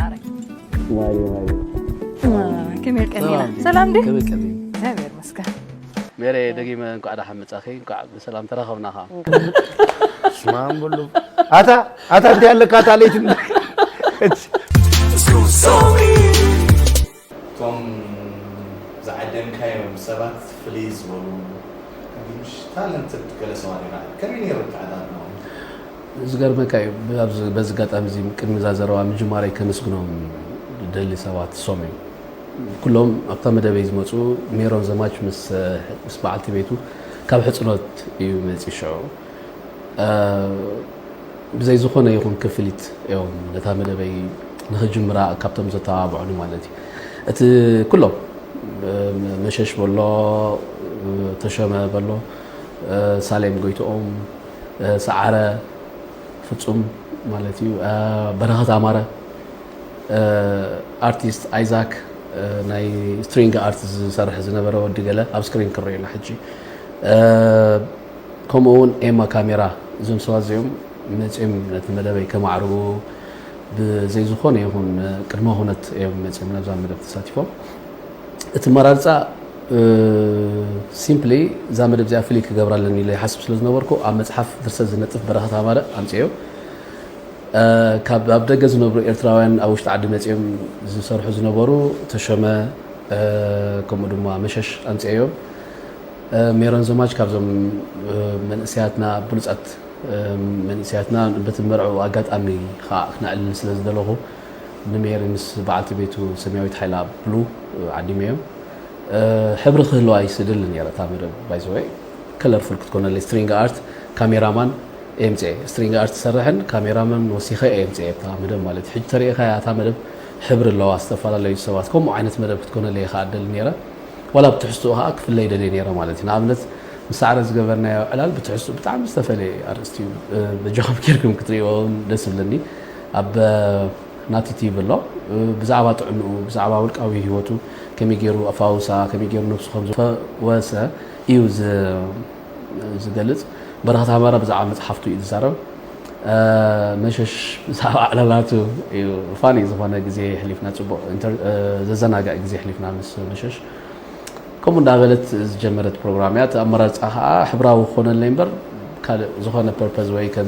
ማሪ ማሪ ከመይ ቀኒና? ሰላም ዲ? ከመይ ቀኒ እግዚኣብሔር ይመስገን። ሜሬ፣ ደጊመ እንኳዕ ደሓን መጻኺ፣ እንኳዕ ብሰላም ተራኸብና ኸዓ። ስማም ብሉ ኣታ ኣታ እንታይ ኣለካ ኣታ ለይቲ እቶም ዝዓደምካዮም ሰባት ፍልይ ዝበሉ ታለንትድ ገለ ሰባት ይረኣዩ። ከመይ ነይሩ ኣተዓዳድናኦም? ዝገርመካ እዩ። ኣብዚ- በዚ ኣጋጣሚ እዚ ቅድሚ እዛ ዘረባ ምጅማረይ ከመስግኖም ደሊ ሰባት እሶም እዮም። ኩሎም ኣብታ መደበይ ዝመፁ ሜሮን ዘማች ምስ ምስ በዓልቲ ቤቱ ካብ ሕፅኖት እዩ መፂ ሽዑ ብዘይ ዝኾነ ይኹን ክፍሊት እዮም ነታ መደበይ ንኽጅምራ ካብቶም ዘተባብዑኒ ማለት እዩ። እቲ ኩሎም መሸሽ በሎ፣ ተሸመ በሎ፣ ሳሌም ጎይትኦም፣ ሰዓረ ፍጹም ማለት እዩ፣ በረኸት ኣማረ፣ ኣርቲስት ኣይዛክ፣ ናይ ስትሪንግ ኣርት ዝሰርሕ ዝነበረ ወዲ ገለ ኣብ ስክሪን ክረዩና ሕጂ ከምኡ እውን ኤማ ካሜራ፣ እዞም ሰባት እዚኦም መፅኦም ነቲ መደበይ ከማዕርጉ ብዘይ ዝኾነ ይኹን ቅድመ ኩነት እዮም መፅኦም ናብዛ መደብ ተሳቲፎም። እቲ መራርፃ ሲምፕሊ እዛ መደብ እዚኣ ፍልይ ክገብራ ኣለኒ ኢለ ይሓስብ ስለ ዝነበርኩ ኣብ መፅሓፍ ድርሰት ዝነጥፍ በረኸት ኣማረ ኣምፅኦ። ካብ ኣብ ደገ ዝነብሩ ኤርትራውያን ኣብ ውሽጢ ዓዲ መፅኦም ዝሰርሑ ዝነበሩ ተሸመ ከምኡ ድማ መሸሽ ኣምፅኦም። ሜሮን ዘማች ካብዞም መንእሰያትና ብሉፃት መንእሰያትና በቲ መርዕኡ ኣጋጣሚ ከዓ ክነዕልል ስለ ዝደለኹ ንሜሪ ምስ በዓልቲ ቤቱ ሰማያዊት ሓይላ ብሉ ዓዲመዮም። ሕብሪ ክህልዋ ይስድል ነረ እታ መደብ ባይዘወይ ከለርፉል ክትኮነለይ ስትሪንግ ኣርት ካሜራማን ኤምፅኤ ስትሪንግ ኣርት ዝሰርሕን ካሜራማን ወሲኸ ኤምፅኤ እታ መደብ ማለት ሕጂ ተሪኢኻ እታ መደብ ሕብሪ ኣለዋ ዝተፈላለዩ ሰባት ከምኡ ዓይነት መደብ ክትኮነለይ ይኽኣደል ነረ ዋላ ብትሕዝትኡ ከዓ ክፍለይ ደልየ ነረ ማለት እዩ ንኣብነት ምስ ሳዕረ ዝገበርናዮ ዕላል ብትሕዝትኡ ብጣዕሚ ዝተፈለየ ኣርእስቲ እዩ በጃኹም ጌርኩም ክትሪእዎ እውን ደስ ዝብለኒ ኣብ ናቲ ቲቪ ኣሎ ብዛዕባ ጥዕንኡ ብዛዕባ ውልቃዊ ህይወቱ ከመይ ገይሩ ኣፋውሳ ከመይ ገይሩ ነብሱ ከም ዝፈወሰ እዩ ዝገልፅ በረኸት ኣማረ ብዛዕባ መፅሓፍቱ እዩ ዝዛረብ መሸሽ ብዛዕባ ዕላላቱ እዩ ፋኒ ዝኾነ ግዜ ሕሊፍና ፅቡቕ ዘዘናግዕ ግዜ ሕሊፍና ምስ መሸሽ ከምኡ እንዳበለት ዝጀመረት ፕሮግራም እያ እቲ ኣመራርፃ ከዓ ሕብራዊ ክኾነለይ እምበር ካልእ ዝኾነ ፐርፐዝ ወይ ከም